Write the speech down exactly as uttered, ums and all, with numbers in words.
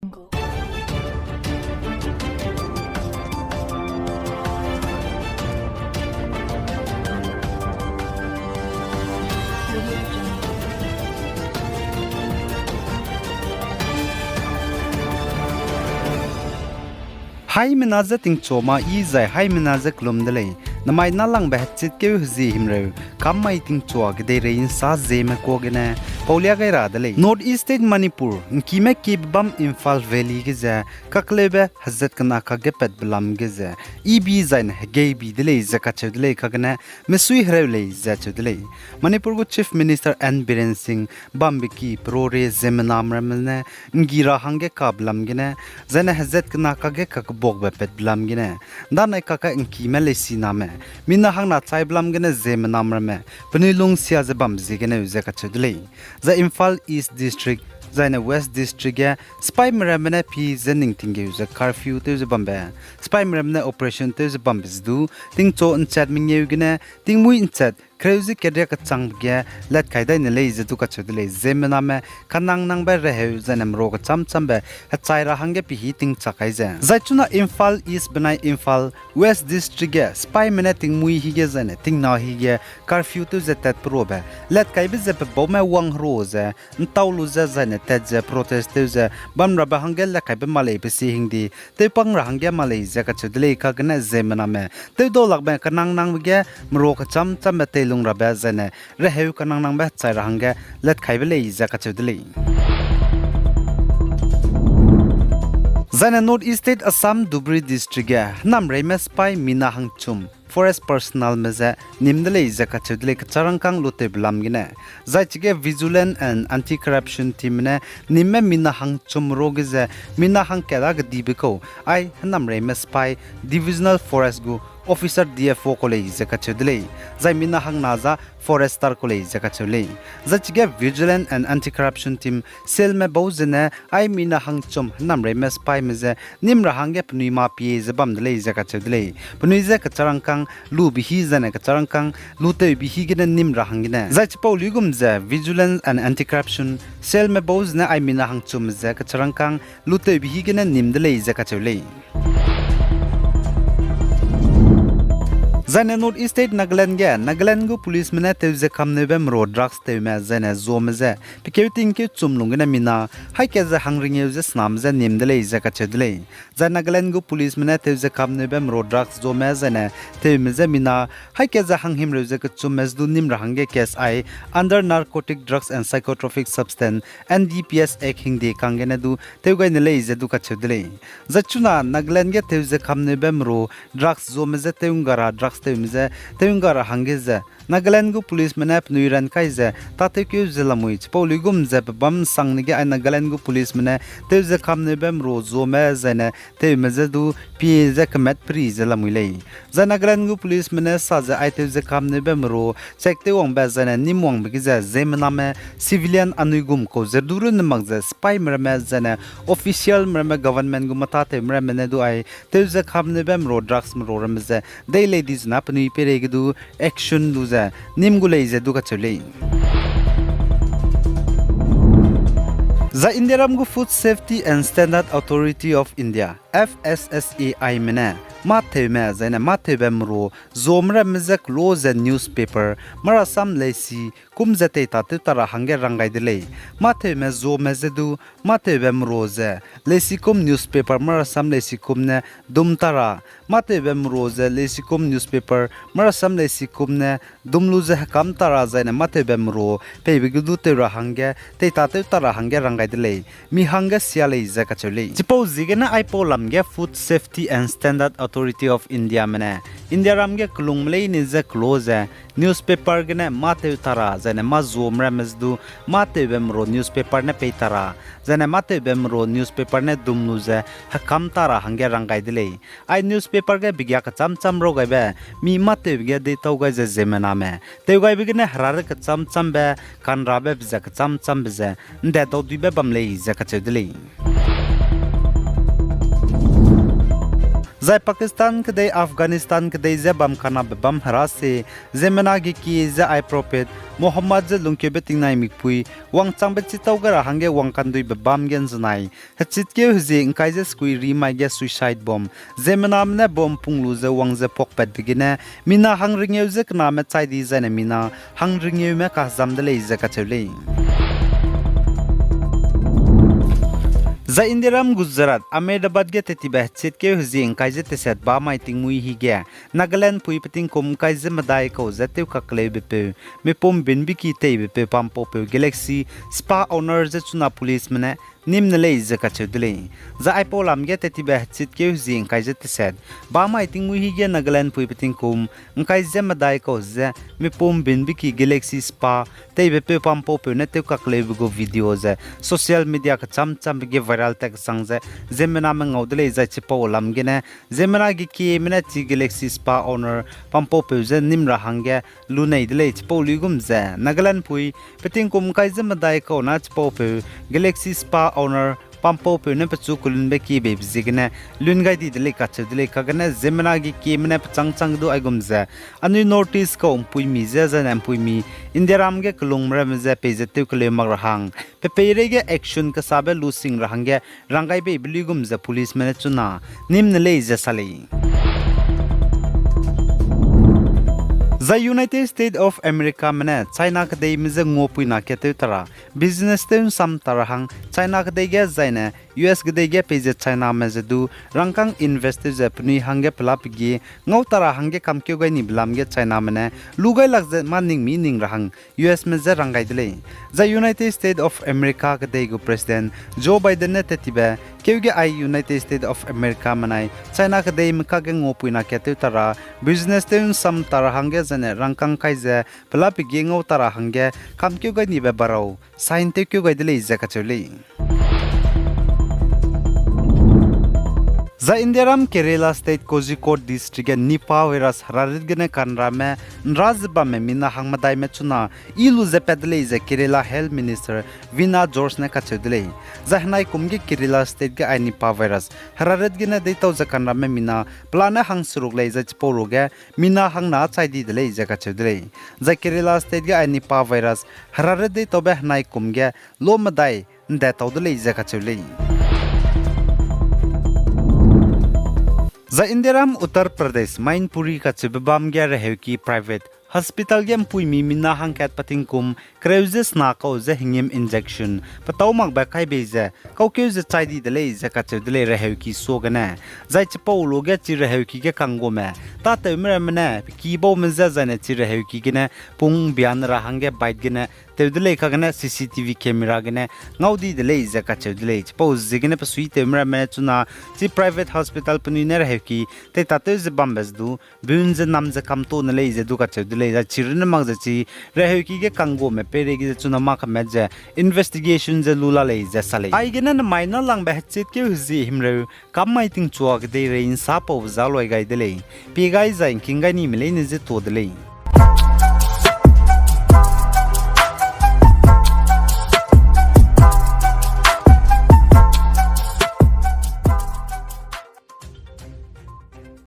Haimena je tingchu ma i zai haimena je kelum de lei. Namai nâlangbe hechitkeu hezie himreu kam mai tingchua kedeirei ’nsa zieme kuâ gene paulia gai ra de lei. North East State Manipur, ’ngkime kiebe bam Imphal Valley ge ze kakleube hezat kena kagepatbe lam ge ze ibi zaine hegeibi de lei ze kacheu de lei kagene mesui hereu lei ze cheu de lei. Manipur gu Chief Minister N Biren Singh bambe ki perore ziemmename ramme ne ’nggi ra hangge kabe lam gene, zaine hezat kena kage kakebuakbe patbe lam gene, ’ndanai kaka ’ngkime leisiname mina hangna chaibe lam gene ziemmename ramme penui lungsia ze bambe ziegeneu ze kacheu de lei. Zai Imphal East District zaine West District ge sipaime ramme ne pi ze ning tinggeu ze curfew tew ze bambe, sipaime ramme ne operation tew ze bambe ze du, tingchu ’nchat mengeu gene tingmuî ’nchat kereu ze keria kechangbe ge latkai dai ne lei ze du kacheu de lei. Ziemmename kanangnangbe reheu zaine merua kechâm châmbe hechai ra hangge pehî tingchak kai ze. Zai chuna Imphal East benai Imphal West District ge sipaime ne tingmuî hige zaine tingna hige curfew tew ze tatperuabe latkaibe ze pe baume wang herua ze ’ntau lu ze zaine tat ze protest tew ze bamrabe hangge latkaibe ma lei pe si hingdi tewpang ra hangge ma lei ze kacheu de lei kagene ziemmename tewdau lakbe kanangnangbe ge merua kechâm châmbe teilung rabe zaine reheu kanangnangbe hechai ra hangge latkaibe lei ze kacheu de lei. Zaine North East State Assam Dhubri District ge hênamreime sipai mina hangchum forest personnelme ze nîm de lei ze kacheu de lei kecharangkâng lutewbe lam gene. Zai chige Vigilance and Anti-Corruption Team ne nîmme mina hangchum ruage ze mina hangkat a kedibe kau ai hênamreime sipai Divisional Forest gu officer D F O kau lei ze kacheu de lei. Zai mina hangna za forester kau lei ze kacheu lei. Zai chige Vigilance and Anti-Corruption Team cellme bau zene ai mina hangchum hênamreime sipaime ze nîm ra hangge penui mâ pie ze bam de lei ze kacheu de lei. Penui je kecharangkâng lube hî zaine kecharangkâng lutewbe hî gene nîm ra hanggene. Zai chipau luigum ze Vigilance and Anti-Corruption cellme bau zene ai mina hangchum ze kecharangkâng lutewbe hî gene nîm de lei ze kacheu lei. Zaine North East State Nagaland ge Nagaland gu policeme ne tew ze kamneube merua drugs tewme zaine zuame ze pe keu tingkeu chum lung gene mina haî kat ze hangringeu ze sename je nîm de lei ze kacheu de lei. Zai Nagaland gu policeme ne tew ze kamneube merua drugs zuame zaine tewme je mina haî kat ze hanghimreu ze kechumme ze du nîm ra hangge case ai under Narcotic Drugs and Psychotropic Substance, N D P S Act hingde kang gene du tew gai ne lei ze du kacheu de lei. Zai chuna Nagaland ge tew ze kamneube merua drugs zuame je tew ’ngga ra drugs tewme je tew ’ngga ra hangge ze Nagaland gu policeme ne penui ran kai ze tâtewkeu ze lamui chipau luigum ze pe bâm ’nsangne ge ai Nagaland gu policeme ne tew ze kamneube merua zuame zaine tewme je du pie ze kemat peri ze lamui lei. Zai Nagaland gu policeme ne sa ze ai tew ze kamneube merua chak tew wangbe zaine nîm wangbe ge ze ziemmename civilian anui gum kau ze du runne mak ze sipaime ramme zaine officialme ramme government gu matâtewme ramme ne du ai tew ze kamneube merua drugs merua ramme ze dei lei di zena penui peireige du action lu ze nîm gu lei ze du kacheu lei. Zai Indiaram gu Food Safety and Standard Authority of India, F S S A I me ne mâ tewme zaine mâ tewbe merua zuame ramme je kelo ze newspaper marasam leisi kum ze teitatew ta ra hangge rang gai de lei. Mâ tewme zuame je du mâ tewbe merua ze leisi kum newspaper marasam leisi kum ne dum ta ra, mâ tewbe merua ze leisi kum newspaper marasam leisi kum ne dum lu ze hekâm ta ra zaine mâ tewbe merua peibe ge du tew ra hangge teitatew ta ra hangge rang gai de lei. Mi hangge sia lei ze kacheu lei. Chipau ziegene aipau lam ge Food Safety and Standard Authority of Indiame ne Indiaram ge kelungme leine je kelo ze newspaper gene mâ tew ta ra zaine mâ zuame ramme ze du mâ tewbe merua newspaper ne pei ta ra, zaine mâ tewbe merua newspaper ne dum lu ze hekâm ta ra hangge rang gai de lei. Ai newspaper ge begia kechâm châm raw gaibe, mi mâ tewbe ge deitau gai ze ziemmename tew gaibe gene herare kechâm châmbe, kanrabe be ze kechâm châmbe ze ’ndet dauduibe bam lei ze kacheu de lei. Zai Pakistan kedei Afghanistan kedei ze bam kanabe bam hera se, ziemmena ge kie ze ai prophet Muhammad ze lungkeube tingnai mikpui, wangchangbe chitau gai ra hangge wangkanduibe bam ge nzenai, hechitkeu hezie ngkai ze sekui ri mai ge suicide bomb, ziemmename ne bomb pung lu ze wang ze puakpatbe gene, mina hang rengeu ze kename chai di zaine mina hang rengeume kahezam de lei ze kacheu lei. Zai Indiaram Gujarat, Ahmedabad ge tetibe hechitkeu hezie ngkai ze teset ba mai tingmui hige, Nagaland pui petingkum ngkai ze medai kau ze tewkakkeleubepeu, mipum binbeki teibepeu pampaupeu Galaxy Spa owner ze chuna policeme ne nîm ne lei ze kacheu de lei. Zai aipau lam ge tetibe hechitkeu hezie ngkai ze teset ba mai tingmui hige Nagaland pui petingkum ngkai ze medai kau ze mipum binbeki Galaxy Spa teibepeu pampaupeu ne tewkakkeleube gu video ze social media kecham chambe ge viral tat kesang ze ziemmename ngau de lei. Zai chipau lam gene ziemmena ge kieme ne chi Galaxy Spa owner pampaupeu ze nîm ra hangge lunei de lei. Chipau luigum ze Nagaland pui petingkum ngkai ze medai kau na chipaupeu Galaxy Spa owner pampaupeu ne pechu kelunbe kiebeibe ziegene lun gai di de lei kacheu de lei. Kagene ziemmena ge kieme ne pechângchâng du aigum ze, anui North East kau mpuimi ze zaine mpuimi Indiaram ge kelungme ramme ze peize tewkeleu mak ra hang, pe peireige action kesabe lu sing ra hangge ranggaibeibe luigum ze policeme ne chuna nîm ne lei ze sa lei. Zai United States of Americame ne China kedeime je nguapuina katew ta ra, business tew nsam ta ra hang China kedei ge zaine U S kedei ge peize Chiname je du rangkâng invest tew ze penui hangge pela pegi ngau ta ra hangge kamkeu gai nibe lam ge Chiname ne lu gailak ze mâ ning mi ning ra hang U Sme je rang gai de lei. Zai United States of America kedei gu President Joe Biden ne tetibe, keu ge ai United States of America menai China kedeime kakge nguapuina katew ta ra, business tew nsam ta ra hangge zaine rangkâng kai ze pela pegi ngau ta ra hangge kamkeu gai nibe barau sign tewkeu gai de lei ze kacheu lei. Zai Indiaram Kerala State Kozhikode District ge Nipah virus herarit gene kanrame nra ze bamme mina hangmedaime chuna i lu ze pat de lei ze Kerala Health Minister Veena George ne kacheu de lei. Zai henai kum ge Kerala State ge ai Nipah virus herarit gene deitau ze kanrame mina pelane hangseruk lei zai chipau ruge mina hangna chai di de lei ze kacheu de lei. Zai Kerala State ge ai Nipah virus herarit deitaube henai kum ge lo medai nde tau de lei ze kacheu lei. Zai Indiaram Uttar Pradesh, Mainpuri kacheube bam ge reheuki private hospital ge mpuimi mina hangkat petingkum kereu ze sena kau ze hengim injection petâu makbe kai bei ze kaukeu ze chai di de lei ze kacheu de lei reheuki suagene. Zai chipau luge chi reheuki ge kangguame tâtewme ramme ne pe ki baume je zaine chi reheuki gene pung bian ra hangge bait gene tew de lei kagene C C T V camera gene ngau di de lei ze kacheu de lei. Chipau ziegene pe suitewme ramme chuna chi private hospital penui ne reheuki teitatew ze bambe ze du bun ze nam ze kamto ne lei ze du kacheu de lei. Zai chi runne mak ze chi reheuki ge kangguame peireige ze chuna mâ kamat ze investigation ze lu la lei ze sa lei. Aigene nemai nâlangbe hechitkeu hezie himreu kam mai tingchua kedeirei nsapau za loi gai de lei. Pie gai zai ngking gai nime leine je tuâ de lei.